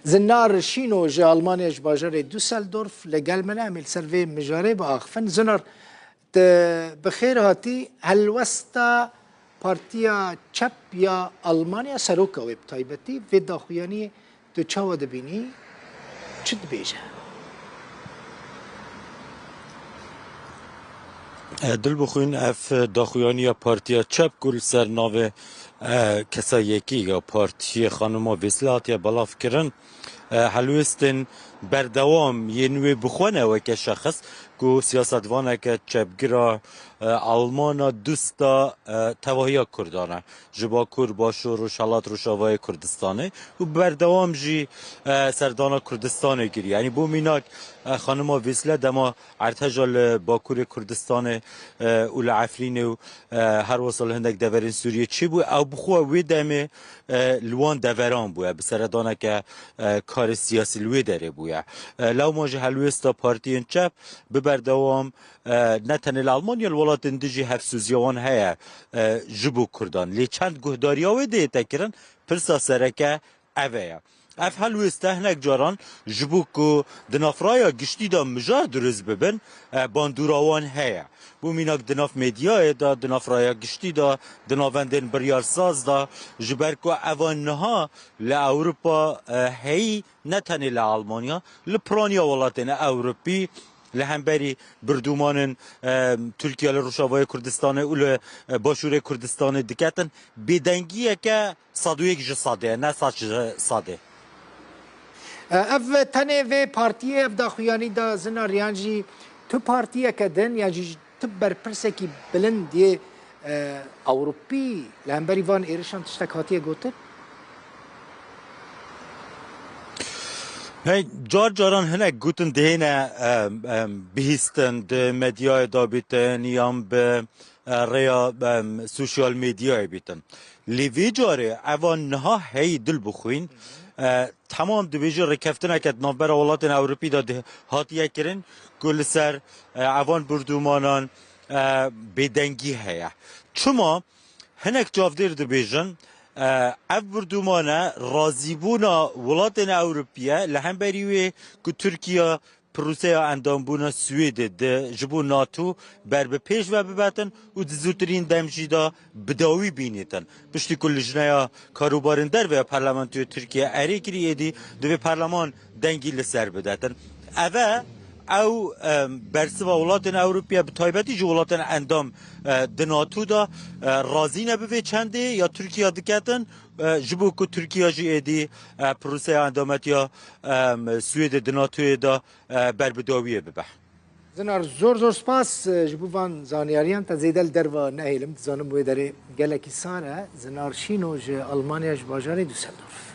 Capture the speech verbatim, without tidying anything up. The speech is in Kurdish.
Zinar Şîno ji Almanya, ji bajarê Düsseldorf li gel me ne, em ê li ser vê mijarê biaxifin. Zinar, tu bi xêr hatî. Helwesta Partiya Çep ya Almanya, seroka wê bi taybetî, vê daxuyaniyê tu çawa dibînî? Çi dibêje? E, Dilbixwîn, ev daxuyaniya Partiya Çep ku li ser navê, e, kesa yekî ya partiyê xanima Wêsle hatiye belav kirin, e, helwêstên berdewam yên wê bi xwe ne weke şexis ku siyasetvaneke çepgira, e, Almana, dusta, e, tevahiya Kurdan e. Ji Bakur, Başûr, Rojhelat, Rojavayê Kurdistanê û berdewam jî, e, serdana Kurdistanê kiriye. Yanî bo mînak, e, xanima Wêsle dema erdheja li Bakurê Kurdistanê, e, û li Efrînê û, e, her wisa li hindek deverên Sûriyê çêbû, ew bi xwe wê demê, e, li wan deveran bûye, bi seredaneke, e, karê siyasî li wê derê bûye. E, lewma jî helwêsta partiyên çep bi berdewam, e, ne tenê li Almanya, li welatên din jî hevsûziya wan heye, e, ji bo Kurdan. Lê çend guhdariya wê dihête kirin, pirsa sereke ev e. Ev helwêste hinek caran ji bo ku di nav raya giştî de mijar dirust bibin, e, bandora wan heye. Bo mînak di nav medyayê de, di nav raya giştî de, di navendên biryarsaz de, ji ber ku eva niha li Ewropa, e, heyî ne tenê li Almanya, li piraniya welatên Ewropî, li hemberî birdumanên, e, Tirkiye li Rojavayê Kurdistanê û li, e, Başûrê Kurdistanê diketin, bêdengiyeke sed û yek ji sedê ye, ne sed ji sedê. E, ev tenê vê partiyê, ev daxuyanî da Zinar, yan jî tu partiyeke din, yan jî tu berpirsekî bilind yê, e, Ewropî li hemberî van êrişan tiştek hatiye gotin? Hey, car caran hinek gotin dihêne, em, em, bihîstin, di medyayê de bîtin yan bi, e, rêya, em, sosyal medyayê bîtin. Lê vê carê eva niha heyî, Dilbixwîn, e, temam dibêje rêkeftineke di navbera welatên Ewropî de di-, hatiye kirin ku li ser, e, evan birdumanan, e, bêdengî heye. Çima? Hinek çavdêr dibêjin, e, ev birdûmane razîbûna welatên Ewropî ye li hemberî wê ku Tirkiye proseya endambûna Swêdê di, ji bo NATO ber bi pêş ve bibetin û di zûtirîn dem jî de bi dawî bînîtin. Piştî ku Lijneya Karûbarên Derve ya Parlamentoya Tirkiye erê kirî, êdî divê Parleman dengî li ser bidetin. Ev e, ew, em, bersiva welatên Ewropî ye, bi taybetî jî welatên endam, e, di NATO de, e, razî ne bi vê çendê ya Tirkiye diketin, e, ji bo ku Tirkiye jî êdî, e, proseya endametiya, em, Swêdê di NATOyê de, e, ber bi dawiyê bibe. Zinar, zor zor spas, e, ji bo van zanyariyan. Te zêde li derva nehêlim, dizanim wê derê gelekî sar e. Zinar Şîno ji Almanya, ji bajarê Düsseldorf.